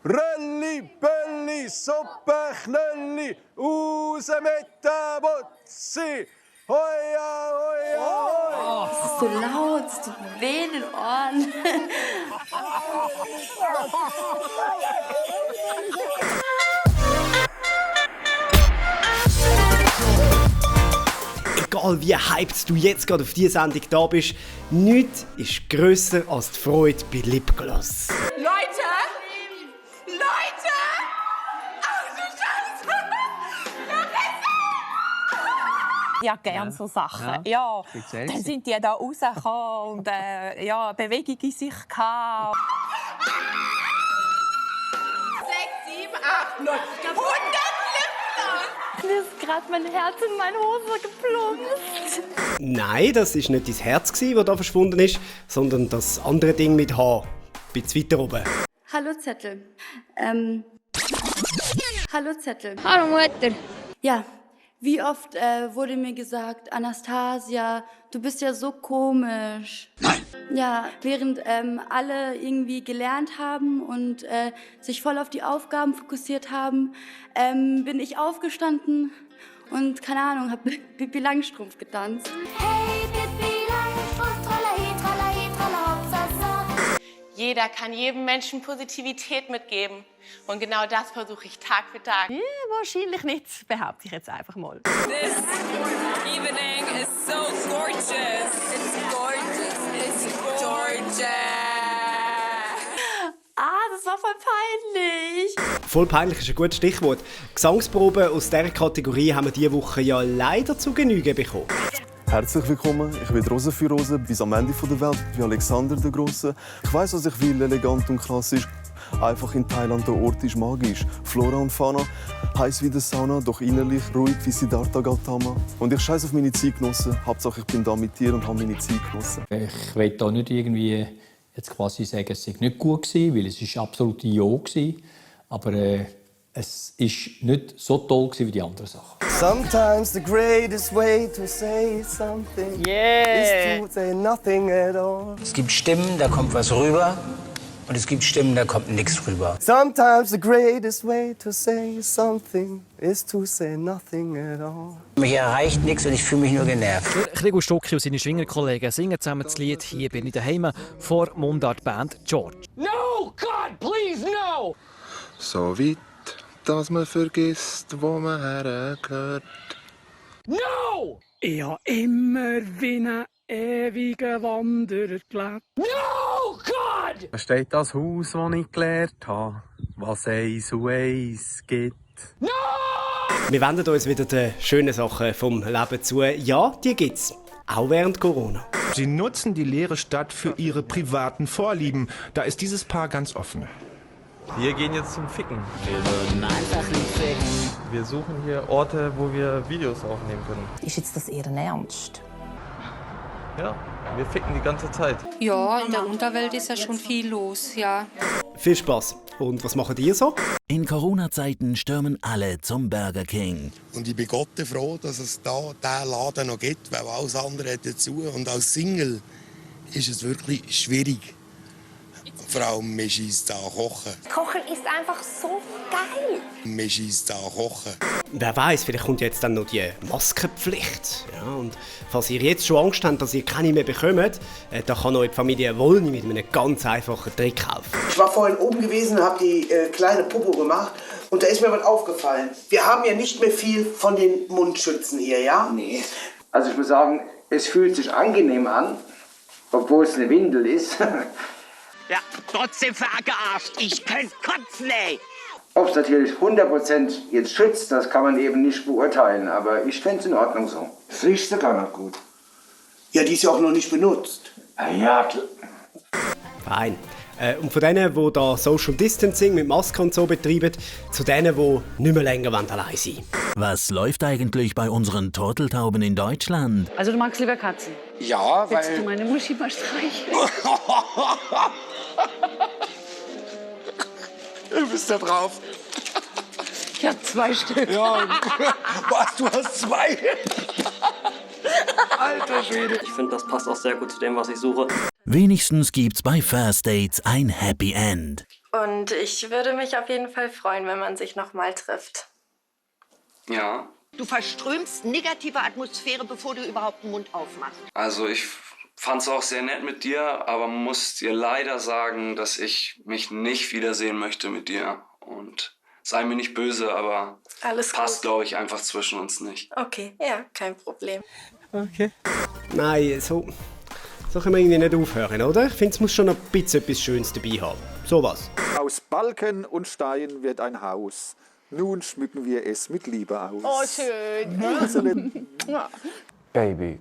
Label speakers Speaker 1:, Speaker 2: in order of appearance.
Speaker 1: Rölli, Bölli, Suppe, Knölli, raus mit der Butzi. Hoja, hoja, hoja.
Speaker 2: Das ist so laut, es tut mir weh in den Ohren.
Speaker 3: Egal wie hyped du jetzt gerade auf diese Sendung da bist, nichts ist grösser als die Freude bei Lipgloss.
Speaker 4: Leute! Leute! Ach du Scheiße! Ja, gern so Sachen. Ja. Dann sind die da rausgekommen und Bewegung in sich gehabt. 6, 7, 8, 9, 100
Speaker 2: Mir ist gerade mein Herz in meine Hose geplumpst.
Speaker 3: Nein, das war nicht dein Herz, das da verschwunden ist, sondern das andere Ding mit H. Ein bisschen weiter oben.
Speaker 2: Hallo Zettel. Hallo Zettel.
Speaker 5: Hallo Mutter.
Speaker 2: Ja, wie oft wurde mir gesagt, Anastasia, du bist ja so komisch.
Speaker 6: Nein.
Speaker 2: Ja, während alle irgendwie gelernt haben und sich voll auf die Aufgaben fokussiert haben, bin ich aufgestanden und, keine Ahnung, hab Pippi Langstrumpf getanzt.
Speaker 7: Hey, Pippi Langstrumpf, tralahi, tralahi, tralahopsasa.
Speaker 4: Jeder kann jedem Menschen Positivität mitgeben. Und genau das versuche ich Tag für Tag.
Speaker 8: Wahrscheinlich nicht, behaupte ich jetzt einfach mal.
Speaker 9: This evening is so gorgeous. It's gorgeous. It's gorgeous.
Speaker 2: Das war voll peinlich.
Speaker 3: Voll peinlich ist ein gutes Stichwort. Gesangsproben aus dieser Kategorie haben wir diese Woche ja leider zu Genüge bekommen.
Speaker 10: Herzlich willkommen, ich bin Rose für Rose, bis am Ende der Welt, wie Alexander der Große. Ich weiss, was ich will, elegant und klassisch. Einfach in Thailand, der Ort ist magisch. Flora und Fauna, heiß wie der Sauna, doch innerlich ruhig wie Siddhartha Gautama. Und ich scheiß auf meine Zeitgenossen, Hauptsache ich bin da mit dir und habe meine Zeit genossen.
Speaker 11: Ich will da nicht irgendwie jetzt quasi sagen, es sei nicht gut gewesen, weil es ist absolut Ja gewesen. Aber es ist nicht so toll gewesen wie die anderen Sachen.
Speaker 1: Sometimes the greatest way to say something is to say nothing at all.
Speaker 6: Es gibt Stimmen, da kommt was rüber. Und es gibt Stimmen, da kommt nichts rüber.
Speaker 1: Sometimes the greatest way to say something is to say nothing at all.
Speaker 6: Mich erreicht nichts und ich fühle mich nur genervt.
Speaker 12: Gregor Stocki und seine Schwingerkollegen singen zusammen das Lied «Hier bin ich daheim» vor Mundart-Band George.
Speaker 9: No, God, please, no!
Speaker 1: So weit, dass man vergisst, wo man hergehört.
Speaker 9: No!
Speaker 12: Ich habe immer wie ein ewiger Wanderer gelebt.
Speaker 9: No, God!
Speaker 13: Da steht das Haus, das ich gelernt habe, was eins und eins gibt.
Speaker 9: No!
Speaker 3: Wir wenden uns wieder den schönen Sachen vom Leben zu. Ja, die gibt's. Auch während Corona.
Speaker 14: Sie nutzen die leere Stadt für ihre privaten Vorlieben. Da ist dieses Paar ganz offen.
Speaker 13: Wir gehen jetzt zum Ficken.
Speaker 6: Wir würden einfach nicht ficken.
Speaker 13: Wir suchen hier Orte, wo wir Videos aufnehmen können.
Speaker 5: Ist jetzt das Ihr Ernst?
Speaker 13: Ja, wir ficken die ganze Zeit.
Speaker 5: Ja, in der Unterwelt ist ja schon viel los, ja.
Speaker 3: Viel Spaß. Und was macht ihr so?
Speaker 15: In Corona-Zeiten stürmen alle zum Burger King.
Speaker 16: Und ich bin Gott froh, dass es da diesen Laden noch gibt, weil alles andere hat dazu. Und als Single ist es wirklich schwierig. Vor allem, mir scheisst da kochen.
Speaker 7: Kochen ist einfach so geil.
Speaker 16: Mir scheisst da kochen.
Speaker 3: Wer weiß, vielleicht kommt jetzt dann noch die Maskenpflicht. Ja, und falls ihr jetzt schon Angst habt, dass ihr keine mehr bekommt, dann kann euch die Familie Wollny mit einem ganz einfachen Trick kaufen.
Speaker 17: Ich war vorhin oben gewesen und habe die kleine Popo gemacht. Und da ist mir was aufgefallen. Wir haben ja nicht mehr viel von den Mundschützen hier, ja?
Speaker 18: Nee. Also ich muss sagen, es fühlt sich angenehm an, obwohl es eine Windel ist.
Speaker 6: Ja, trotzdem verarscht. Ich könnte kotzen, ey.
Speaker 18: Ob es natürlich 100% jetzt schützt, das kann man eben nicht beurteilen. Aber ich fände es in Ordnung so. Es riecht sogar noch gut.
Speaker 17: Ja, die ist ja auch noch nicht benutzt.
Speaker 18: Ah, ja, klar.
Speaker 3: Fein. Und von denen, die da Social Distancing mit Maske und so betreiben, zu denen, die nicht mehr länger allein sein wollen.
Speaker 15: Was läuft eigentlich bei unseren Turteltauben in Deutschland?
Speaker 5: Also du magst lieber Katzen?
Speaker 18: Ja, weil...
Speaker 5: Willst du meine Muschi mal streicheln?
Speaker 16: Du bist da drauf.
Speaker 5: Ich hab 2 Stück.
Speaker 16: Ja, was, du hast 2?
Speaker 18: Alter Schwede.
Speaker 19: Ich finde, das passt auch sehr gut zu dem, was ich suche.
Speaker 15: Wenigstens gibt's bei First Dates ein Happy End.
Speaker 19: Und ich würde mich auf jeden Fall freuen, wenn man sich noch mal trifft.
Speaker 20: Ja,
Speaker 21: Du verströmst negative Atmosphäre, bevor du überhaupt den Mund aufmachst.
Speaker 20: also ich fand's auch sehr nett mit dir, aber muss dir leider sagen, dass ich mich nicht wiedersehen möchte mit dir. Und sei mir nicht böse, aber
Speaker 19: Alles
Speaker 20: passt,
Speaker 19: gut.
Speaker 20: glaube ich, einfach zwischen uns nicht.
Speaker 19: Okay, ja, kein Problem.
Speaker 3: Okay. Nein, so können wir irgendwie nicht aufhören, oder? Ich finde, es muss schon ein bisschen etwas Schönes dabei haben. So was.
Speaker 22: Aus Balken und Stein wird ein Haus. Nun schmücken wir es mit Liebe aus.
Speaker 4: Oh, schön.
Speaker 22: Also nicht-
Speaker 23: Baby,